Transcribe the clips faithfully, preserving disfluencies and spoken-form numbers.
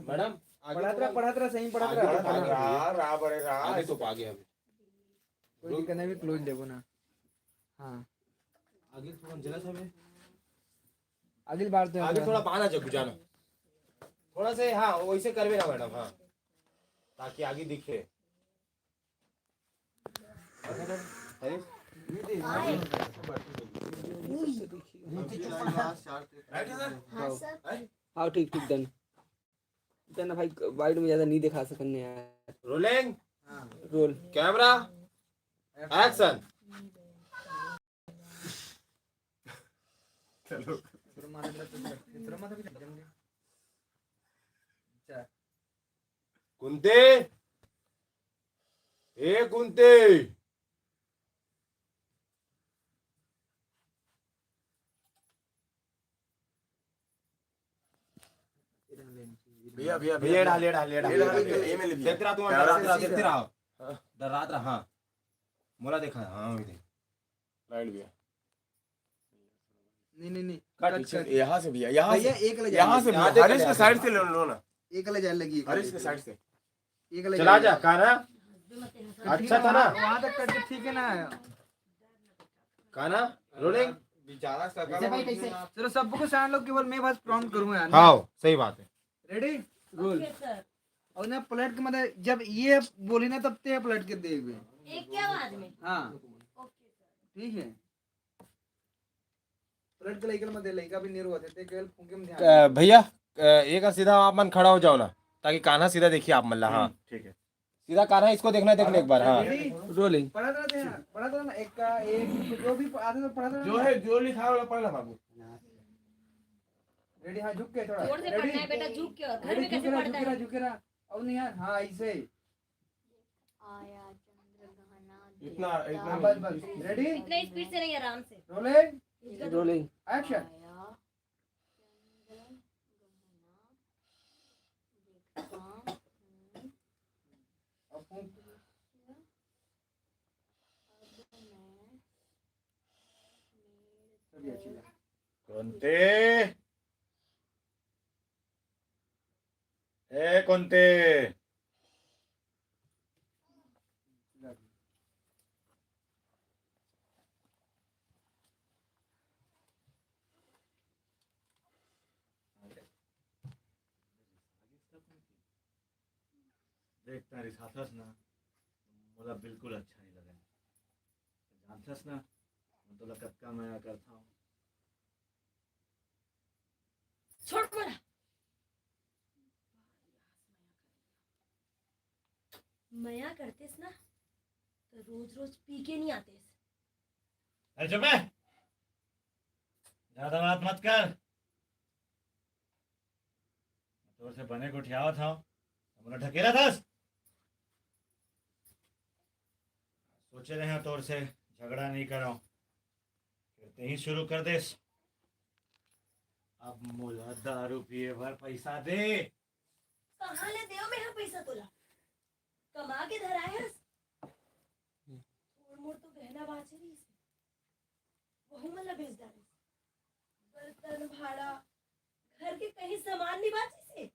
Madam, आगे पढ़त रहा, थोड़ा पढ़त रहा, सही पढ़त आगे रहा। तो पढ़त रहा। रहा, रहा, बड़े रहा। आगे तो आगे अभी। कोई दिक्कत नहीं, अभी क्लोज लेबो ना। हाँ। आगे थोड़ा जरा सा में। अगली बार तो आगे थोड़ा पाना जग जाना। थोड़ा सा, हाँ, वैसे करबे ना मैडम, हाँ। ताकि आगे दिखे। अरे? बैठे सर? हाँ, ठीक, ठीक, डन। डन भाई, वाइड में ज्यादा नहीं दिखा सकने यार। रोलिंग। रोल। कैमरा। एक्शन। चलो। कुंती, ए कुंती। भैया, भैया, भैया, भैया। ये डाल, ये डाल, ये डाल, ये डाल, ये डाल। ये में ले भैया। देखते रहा तू, कैमरा देखते रहा, देखते रहा। हाँ। डरात रहा, हाँ। मोला देखा, हाँ, वही देख। लाइट भैया। नहीं, नहीं, नहीं। कट, कट, पीछे, कट। यहाँ से भैया, यहाँ भैया, से। एक ले जाइए। यहाँ से भैया, यहाँ से हरीश के साइड से ले लो ना। एक ले जाए लगी, एक हरीश ले के जाए। साइड से। एक ले चला जाए। जा, कान्हा। अच्छा था ना? वहाँ तक कट के ठीक है ना? कान्हा, रोलिंग। बेचारा सकल कैसे भाई, कैसे? चलो, सबको साइड लो, केवल मैं बस प्रॉम्प्ट करूँगा यार। हाँ, सही बात है। रेडी? रोल। ओके सर। और ना पलट के, मतलब, जब ये बोली ना, तब ते पलट के देखबे। एक क्या बाद में? हाँ। ओके सर। ठीक है। पलट के लइका मत दे, लइका भी निर होते, ते केवल फूंके में ध्यान अ, दे। भैया, अ, एक बार सीधा आप मन खड़ा हो जाओ ना, ताकि कान्हा सीधा देखिए आप मन ला। हाँ। हम्म, ठीक है। सीधा कान्हा इसको देखना, देख ले एक बार। हाँ। रेडी? रोलिंग। पढ़ा था ना, पढ़ा था ना, एक का एक, जो भी आते तो पढ़ा था ना। जो है, जो लिखा है, वो पढ़ ला बाबू। रेडी? हाँ, झुक के थोड़ा। जोर से रेडी? पढ़ना है बेटा, झुक के। और घर रेडी, में कैसे झुक के रहा, पढ़ता झुक के रहा, है? झुक के रहा। और नहीं यार, हाँ, ऐसे ही। आया चंद्र गहना इतना, देता इतना हाँ, बस, बस। रेडी? इतना स्पीड से नहीं, आराम से। रोलिंग। इसका तो रोलिंग। एक्शन। आया चंद्र गहना देखता हूँ। अब फूंक। अब मैं मेड़ सभी अच्छी बात। कुंती। ए कुंती। देख, तैं रिसाथस ना, मोला बिल्कुल अच्छा नहीं लगे। जानथस ना, मैं तोला कतका मया करथंव। छोड़ मोला। मया करतेस ना, तो रोज-रोज पी के नहीं आतेस। अरे चुप है, ज्यादा बात मत कर। तोर से बने गोठियावत हंव, मोला ढकेलथस। सोचे रहेंव तोर से झगड़ा नहीं करंव, फेर तेही शुरू कर देस। अब मोला दारू पिए बर पैसा दे। कहाँ ले देव मेंह पैसा तोला? कमा के धराए हस? थोर मोर तो गहना बाचे रहिस हे, वहू मन ला बेच डारेस। बर्तन, भाड़ा, घर के कहीं सामान नहीं बाचिस हे।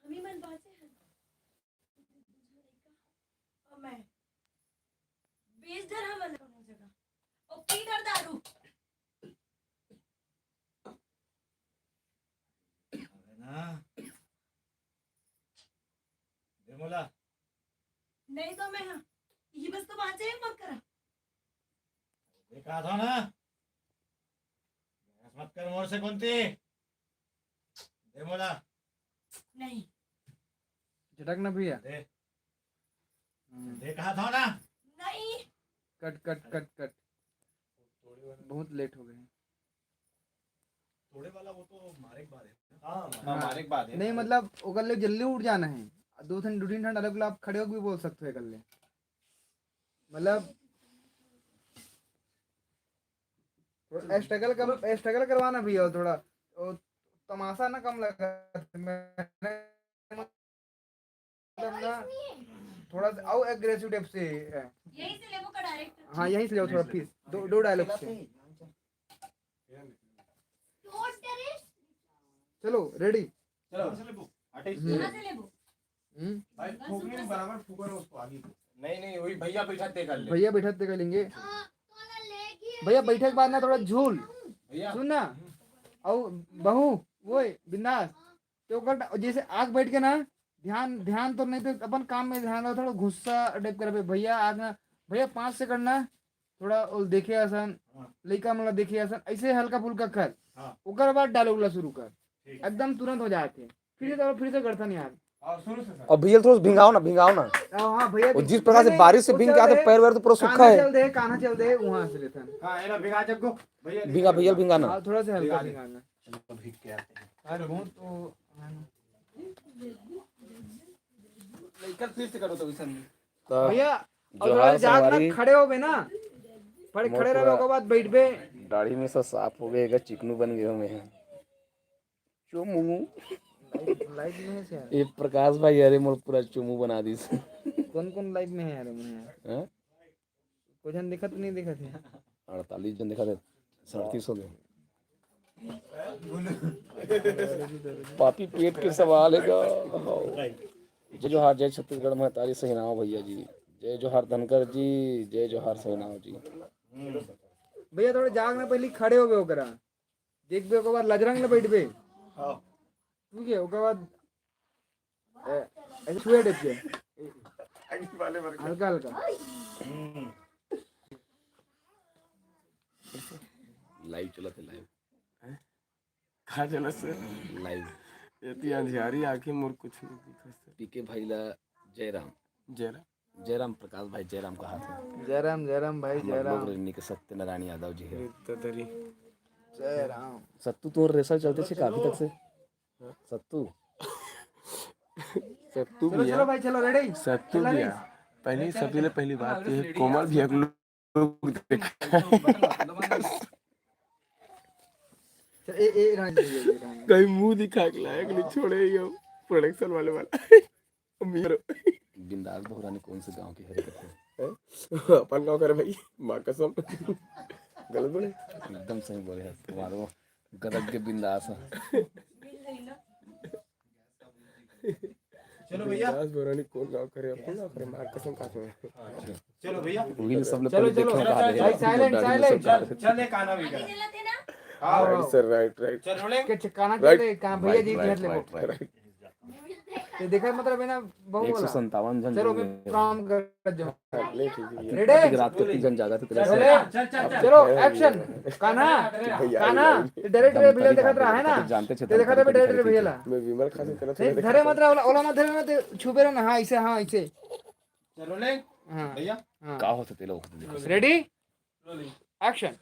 हमी मन बाचे हन। अउ मैं बेच डर हमन कोनो जगह। अउ पी डर दारू। अबे ना। दे मोला। नहीं तो मैं, हाँ, ये बस तो बात जाए मत करा। ये कहा था ना, बहस मत कर मोर से कुंती। दे मोला। नहीं। झटक ना भैया। दे। हम्म। दे कहा था ना। नहीं। कट, कट, कट, कट। बहुत लेट हो गए। तोड़े वाला वो तो मारे के बाद है। हाँ, हाँ, हाँ। मारे के बाद है। नहीं, मतलब, ओकर ले जल्दी उठ जाना है। दो ठन, दो तीन ठन dialogue ला आप खड़े होके भी बोल सकते हो एकर ले। मतलब, थोड़ा struggle कर, struggle करवाना भी है थोड़ा। वो तमाशा ना कम लगा। मैंने मतलब ना, थोड़ा सा अउ aggressive type से है। यहीं से लेबो का direct? हाँ, यहीं से लेबो थोड़ा, please। दो, दो dialogue से। चलो, ready? चलो, हटे। हम्म। कहाँ से लेबो? हम्म। भाई, फूकने में बराबर फूको ना उसको आगे। नहीं, नहीं, वही भैया बैठा ते कर ले। भैया बैठा ते कर लेंगे। भैया बैठे के बाद ना थोड़ा झूल, भैया, सुन ना, और बहू, वो बिंदास, तो ओकर जैसे आग बैठ के ना, ध्यान, ध्यान तो नहीं, तो अपन काम में ध्यान रहो, थोड़ा गुस्सा टाइप कर। भैया आग ना, भैया पाँच सेकंड ना, थोड़ा वो देखे असन, हाँ। लइका मन ला देखे असन, ऐसे हल्का फुल्का कर, हाँ। ओकर बाद डायलॉग ला शुरू कर, ठीक। एकदम तुरंत हो जाते। फिर से, फिर से करथन यार। और शुरू से सर। अब भैया थोड़ा सा भिंगाओ ना, भिंगाओ ना। हाँ, हाँ भैया, और जिस प्रकार से बारिश से भींग के आते, पैर वैर तो पूरा सूखा कान्हा है। चल दे, कान्हा चल दे, वहां से लेथन। हाँ, ये ला भिंगा जग्गो। भैया, भिंगा भैया, भिंगा ना। हाँ, थोड़ा सा हल्का भिंगा दे। भिंगाना। चलो, भीग के आते हैं। अरे वो तो लइका फिर से करो तो वैसा नहीं। तो भैया, और थोड़ा जोहार जाग ना, संगवारी। खड़े हो बे ना, खड़े मोर खड़े रहो, पूरा ओकर बाद बैठ बे। दाढ़ी में सब साफ हो गया, चिकनू बन गए हमें। चुमू। लाइव में है यार। ये प्रकाश भाई, अरे मोर पूरा चुमू बना दिस। कौन कौन लाइव में है यार? मैं हैं? को जन दिखत नहीं दिखत है। अड़तालीस जन दिखा दे, सड़तीस हो गए। पापी पेट के सवाल है का? जय जोहार, जय छत्तीसगढ़ महतारी सही नाव भैया जी। जय जोहार धनकर जी, जय जोहार सही नाव जी। भैया थोड़ा जाग ना, पहले खड़े हो बे ओकरा, देख बे, ओकर बाद लजरंग ले बैठ बे। हाँ। ठीक है, ओकर बाद ए, ऐसे छुए टाइप के, आगे वाले वर्ग। हल्का हल्का। हम्म। लाइव चलत है, लाइव। का चलत सर? लाइव। एती अंधियारी आके मोर कुछ नहीं दिखत सर। पीके भाई ला जयराम। जयराम। जयराम प्रकाश भाई, जयराम कहा था। जयराम, जयराम भाई, हमर जयराम। लोग रजनी के सत्यनारायण यादव जी है। ये तो दरी। जयराम। सत्तू, तोर रेसा चलते छे काफी तक से? सत्तू। सत्तू चलो चलो भैया। भाई, चलो, रेडी। सत्तू भैया। पहली सबसे पहले पहली बात ये कोमल भैया को लोग देखा। चल, ए, ए, रहने दे, ए, रहने दे। कहीं मुंह दिखा के लायक नहीं छोड़े ये प्रोडक्शन वाले वाला। अमीर। बिंदास बहुरानी कौन से गांव की हरकत है? अपन गाँव करे भाई, माँ कसम। गलत बोले। एकदम सही बोले है तुम्हारे वो गदग के बिंदास है। चलो भैया। दास बोरानी कौन गाँव करे, अपन गाँव करे, माँ कसम खाते हैं। चलो भैया। वही ने सब लोग चलो, पहले चलो। देखना कहा दे। भाई, silent, डर silent। सब कहा दे। चल, चल, एक आना भी कर। चलत है ना? हाँ। Right sir, right, right. चल, रोलिंग। के ठिकाना राइट। चल रहे, कहाँ भैया राइट, जी राइट, भेज ले। Right, right. ये देखा, मतलब है ना, बहुत एक सौ बोला। संतावन जन चलो, जुड़ मैं गए। प्रणाम कर जाऊँ। नहीं, ठीक है। रेडी? रात के तीन जन जागा थे, तेरा चल, से चल, चल, चल। चलो, एक्शन। कान्हा, भैया, कान्हा, भैया। डायरेक्ट भैया देखत रहा है ना? जानते छे, ते देखा था, डायरेक्ट भैया ला। मैं विमल खान से चला नहीं, धरे मत रहा, ओला, ओला मत धरे ना, ते छुपे रहा ना, हाँ, ऐसे, हाँ, ऐसे। चलो, रोलिंग। हाँ, भैया, हाँ। का होता तेरे लोग? रेडी? रोलिंग। एक्शन।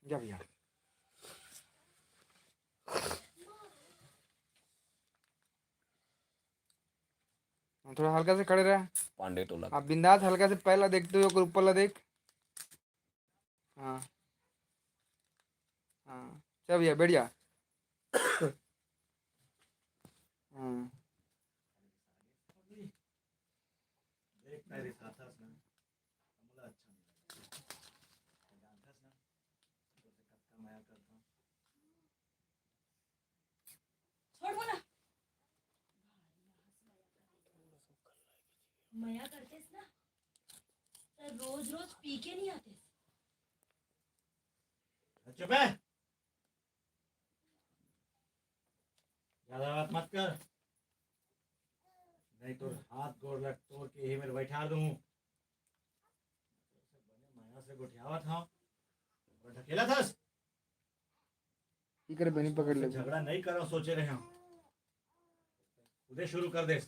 जा भैया। हाँ, थोड़ा हल्का से खड़े रहे। पांडे टोला। आप बिंदास हल्का से पहला देखते हुए ओकर ऊपर ला देख। हाँ। हाँ। चल भैया, बैठ जा। हाँ। देख, मैं दिखाता हूँ, हमला अच्छा नहीं लगता। जानता है ना? तो से कब का मया करता हूँ। छोड़ बोला। मया करतेस ना, तो रोज रोज पी के नहीं आतेस। चुप है। ज्यादा बात मत कर, नहीं तो हाथ गोड़ लग तोड़ के यही मेरे बैठा दूं। मया से गोठियावा था, और ढकेला था। ठीक है, बनी पकड़ ले। झगड़ा नहीं करो सोचे रहे हम, उधर शुरू कर दे।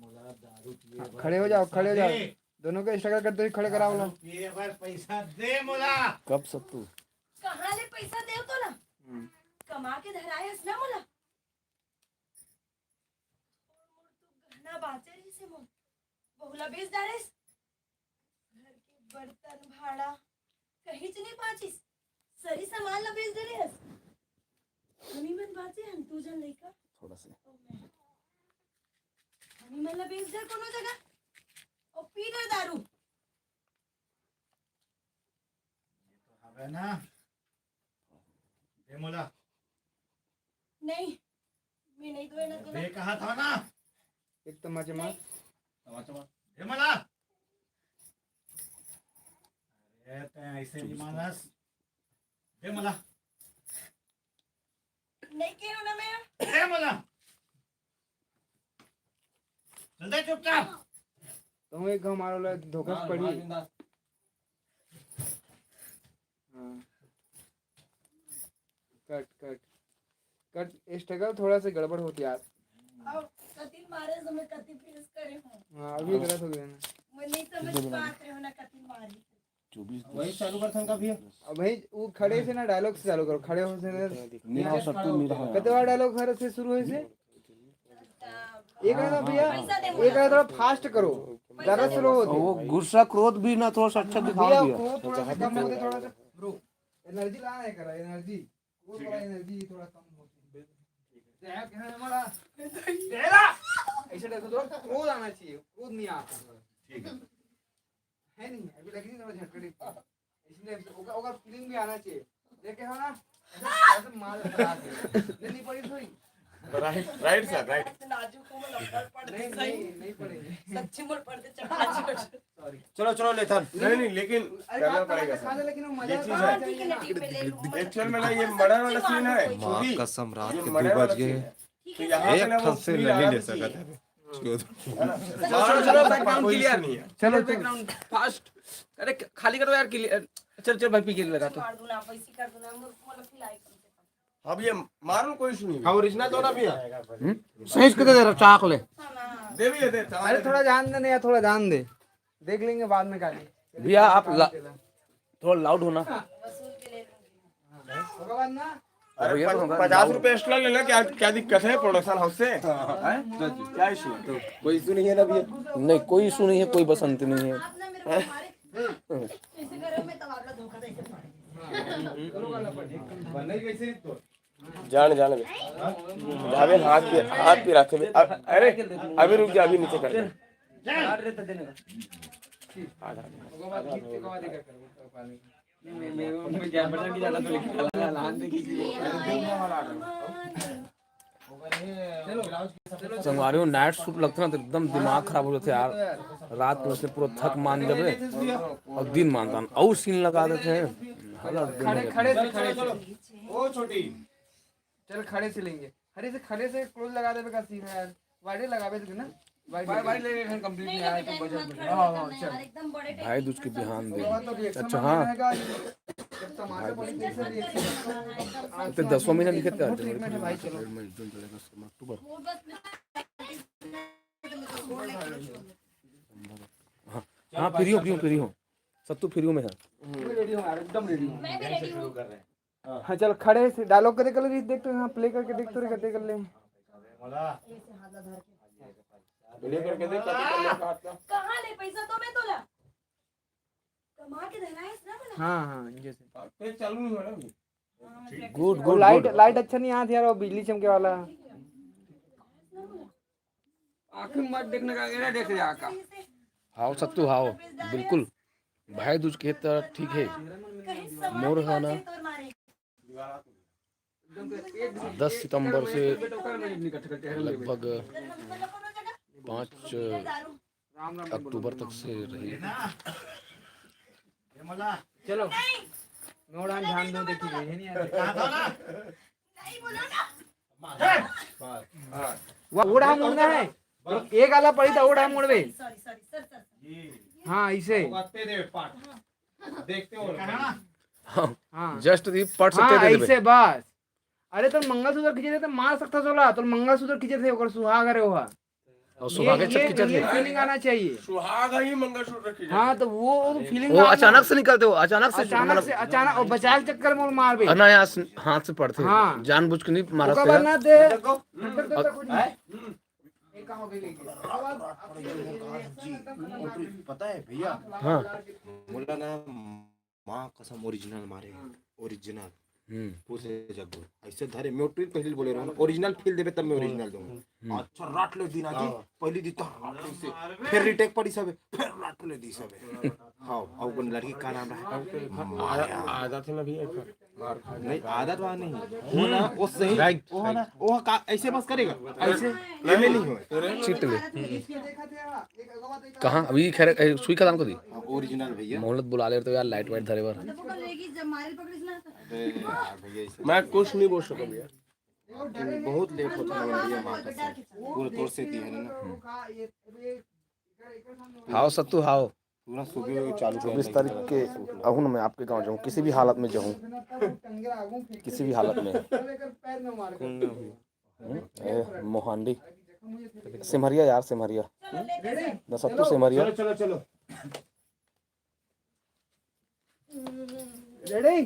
हाँ, खड़े हो जाओ, खड़े हो जाओ। दोनों को स्ट्रगल करते हुए खड़े कराओ लो। पिए बर पैसा दे मोला। कब सत्तू? कहाँ ले पैसा देव तो ना? हम्म। कमा के धराए हस ना मोला। मोर तो गहना बाचे रहिस हे मोर। बहुला बेच डारेस। घर के बर्तन भाड़ा कहींच नहीं बाचिस। सरी सामान ला बेच डरे हस। हमी मन बाचे हन, तू जन लइका। थोड़ा से। अउ मैं। हमी मन ला बेच डर कोनो जगह। अउ पी डर दारू। ये तो हवे ना। दे मोला। नहीं, मैं नहीं धोए ना, धोना। ये कहा था ना? एक तमाचा मार। तमाचा मार। दे मला। अरे, तैं ऐसे नहीं मानस। दे मला। नहीं कह रहा ना मैं। दे मला। चल दे चुपचाप। तुम एक घाव मारो ला, धोखा से पड़ी। हाँ। कट, कट। कट, struggle थोड़ा सा गड़बड़ होती यार। अब कतिन मारे तो मैं कति face करे हूँ। हाँ, अभी गलत हो गया ना। मैं नहीं समझ पाते हो ना कतिन मारी। चौबीस वही चालू कर थन का भैया। अब भाई, वो खड़े से ना dialogue से चालू करो, खड़े हो से ना। नहीं हो सकते, नहीं रहा। कते बार dialogue हर से शुरू होय से? एक आधा भैया, एक आधा थोड़ा fast करो, ज्यादा slow होते। वो गुस्सा क्रोध भी ना थोड़ा सा अच्छा दिखाओ भैया, भैया। क्रोध थोड़ा सा कम होते, थोड़ा सा energy लाना है करा, energy। वो थोड़ा energy थोड़ा कम होती है। जय कहने वाला, तेरा ऐसे type का थोड़ा क्रोध आना चाहिए, क्रोध नहीं आता। ठीक है। है नहीं, अभी लगी नहीं ना झटकड़ी। इसलिए ओकर, ओकर feeling भी आना चाहिए। देखे हो ना? ऐसे, ऐसे मार लगा दे। नहीं, नहीं पड़ी थोड़ी। Right, right sir, right। नाजुक को मैं लपड़ पड़ नहीं, सही। नहीं, नहीं पड़ेगी। सच्ची मोर पड़ दे चक्का चक्का। Sorry। चलो, चलो, लेथन। नहीं, नहीं, लेकिन अरे, करना बात पड़ेगा खा सर। ले, लेकिन वो मजा ये चीज आता है। है। ठीक है ना, टीम में ले लूँ। Actual में ना, ये मर्डर वाला scene है। माँ कसम, रात के दो बज गए। तो यहाँ पे ना वो एक ठन से नहीं ले सकत है। चलो, चलो, background clear नहीं है। चलो, background fast। अरे, खाली करो यार, clear। चल, चल, भाई, पी के लगा तो। मार दूँ ना, वैसे कर दूँ ना, हम लोग को मतलब खिलाए कम से कम। अब ये मारो, कोई issue नहीं है। हाँ, original दो ना भैया। सही इसको दे दे रहा, चाक ले। दे भैया, दे, चला अरे, दे। थोड़ा जान दे ना यार, थोड़ा जान दे, देख लेंगे बाद में काली। भैया, आप ला-, थोड़ा loud हो ना। वसूल के ले लूंगी। हाँ, होगा बाद ना। अरे, भैया, पच-, होगा, पचास loud। रुपए extra लेना, क्या, क्या दिक्कत है production house से? हैं? क्या issue है? कोई issue नहीं है ना भैया? नहीं, कोई issue नहीं है, कोई बसंती नहीं है। आप ना मेरे को मारे। इसी घर में तबादला धोखा दे के पड़े। जान, जान बे। अबे हाथ पे, हाथ पे रखे बे। अ-, अरे, अभी रुक जा, अभी नीचे कर दे। संगवारी हो, night shoot लगथे ना, तो एकदम दिमाग खराब हो जाथे यार। रात में उसने पूरा थक मान जाबे और दिन मान तान, अउ scene लगा देथे हैं। हालत दिन खड़े, में खड़े से, खड़े से। ओ छोटी। चल, खड़े से लेंगे। अरे, इसे खड़े से close लगा देबे का scene है यार। Wide लगाबे तो ना। Wide wide, wide लेके complete नहीं, नहीं आया तो budget में। हाँ, हाँ, चल। भाई दूज के बिहान दे। अच्छा, हाँ। तो दसवाँ महीना लिखे थे। अक्टूबर। हाँ, हाँ, free हो, free हो, free हो। सत्तू free हो में है। Ready हूँ यार, एकदम ready हूँ। मैं भी ready हूँ। हाँ, चल, खड़े से dialogue कते कर ले, देख तो यहाँ play करके देख तो रे, कते कर ले। Play करके देख, कते कर ले, कहाँ ले पैसा तो मैं तोला। कमा के देना है ना बोला। हाँ, हाँ, जैसे। पे चालू नहीं हो रहा अभी। Good, good, light, good। Light अच्छा नहीं आत यार, वो बिजली चमके वाला। आँख में मत देखने का, ये ना देख रहे आँख का। हाव सत्तू, हाव, बिल्कुल। भाई दूज के त ठीक हे, मोर ह ना दस सितंबर से लगभग पाँच अक्टूबर तक से रही। चलो, मोड़ा ध्यान दो, देखिए, ये नहीं आ रहा। वो ओढ़ा मुड़ना है। एक आला पड़ी था, ओढ़ा मुड़वे। हाँ, इसे। देखते हो। हाँ। Just ये पट सकते थे। इसे बस। अरे, तो मंगलसूत्र खींचे थे, तो मार सकता सोला, तो मंगलसूत्र खींचे थे, ओकर सुहाग हरे ओहा। और सुहागे छत की चल रही। Feeling आना चाहिए। सुहाग ही मंगलसूत्र की। हाँ, तो वो feeling वो अचानक से निकलते हो, अचानक से, अचानक से, अचानक, और बचाए के चक्कर में मार भी। अनायास हाथ से पड़ते हैं। हाँ। जानबूझ के नहीं मारा। ओकर बाद ना दे। देखो। पता है भैया? हाँ। बोला ना, माँ कसम, original मारे, original। हम्म। पूरे जग बोल। ऐसे धरे, मैं ट्वीट पहले बोले रहा हूँ, original feel देवे तब मैं original दूंगा। अच्छा, रट ले दीन आजी। पहली दिन तो रट ले से, फिर रिटेक पड़ी सबे, फिर रट ले दी सबे। हाँ, अब अपन लड़की का नाम रहा? आदत है ना भैया, मार खा नहीं, आदत वाला नहीं। वो ना, वो सही, वो है ना, वो का ऐसे बस करेगा, ऐसे, ये में नहीं हो। चिट ले। कहाँ अभी? खैर, ए, सुई खदान को दी। ओरिजिनल भैया। मोहलत बुला ले तो यार, लाइट वाइट धरे बर। अरे यार भैया, ऐसे मैं कुछ नहीं बोल सकता भैया। बहुत लेट होता है भैया, माँ कसम। पूरा तोर से दी है ना। हाव सत्तू हाव। पूरा सुबह चालू कर चौबीस तारीख के अहू न मैं आपके गांव जाऊं, किसी भी हालत में जाऊं, किसी भी हालत में। हम्म, ए, मोहांडी, सिमरिया यार, सिमरिया। न सत्तू सिमरिया। चलो, चलो, चलो। रेडी?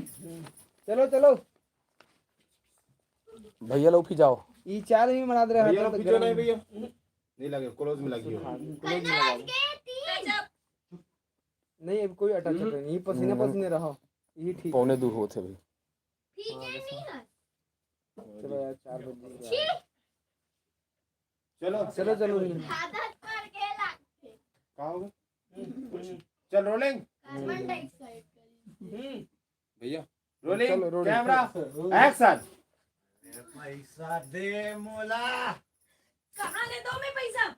चलो, चलो। भैया लोग भी जाओ। ई चार भी मना दे रहा भैया है, लोग तो पीछे गरम नहीं है। भैया। नहीं लगे, क्लोज में लगी हो। नहीं, ये पसीने पसीने रहो, यही ठीक। पौने दो होते भाई। चलो यार, चार बज गए। चलो, चलो, चलो। कहाँ हो गए? चल, रोलिंग। भैया, रोलिंग, चलो, रोलिंग। Camera, action. पैसा दे मोला। कहाँ ले दो मैं पैसा?